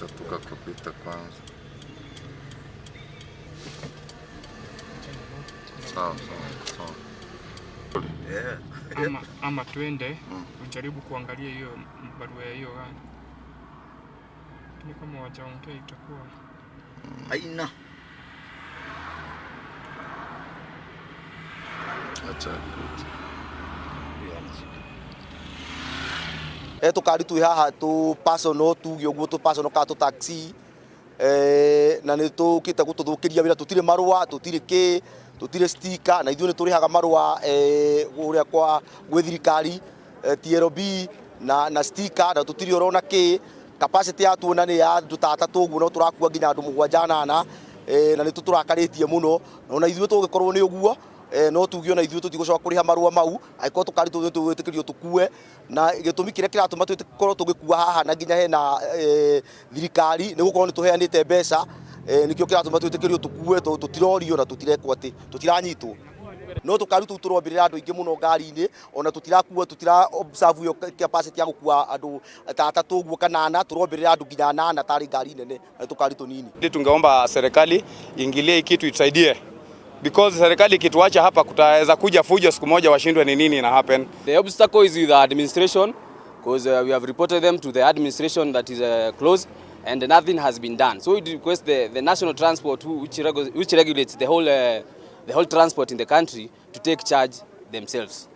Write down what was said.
Acha tukakupita kwanza. Sawa sawa sawa. Ama twende ujaribu kuangalia hiyo barua ya hiyo gari, lakini kama wajaongea itakuwa Haina. Acha akuje. He tukari twi haha tu personal tuge uguo tu personal ka tu taxi na nä tå kä te gå tå thå kä ria wä ra tå tirä marũa tå tirä kä tå tirä stika na ithuä nä tå rä haga marũa kå rä a kwa gwä thirikari TLB na stika na tå tirä orona kä capacity ya tuona nä ya andå ta atatå guo no tå rakua nginya andå mũgwanja nana na nä tå tå rakarä tie må no na ona ithuä tå gä korwo nä å guo no tuge ona ithuä tå tigå coka kå rä ha marũa mau angĩkorwo tũkari tũu nĩtũgwĩtĩkĩrio tũkue na gĩtũmi kĩrĩa kĩratũma tũkorwo tũgĩkua haha na nginya hena thirikari nĩ gũkorwo nĩ tũheanĩte mbeca nĩkĩo kĩratũma twĩtĩkĩrio tũkue tondũ tũtirorio na tũtirekwo atĩ tũtiranyitwo no tũkari tũu tũrombĩrĩra andũ aingĩ mũno ngari-inĩ ona tũtirakua tũtira observe ĩyo capacity ya gũkua andũ ta atatũ ũguo kana ana tũrombĩrĩra andũ nginya anana tarĩ ngari nene na tũkari tũnini. Tungeomba serikali iingilie hii kitu itusaidie, because serikali ikituacha hapa kutaweza kuja fujo siku moja, washindwe ni nini ina happen. The obstacle is with the administration because we have reported them to the administration that is close and nothing has been done. So we request the national transport which regulates the whole transport in the country to take charge themselves.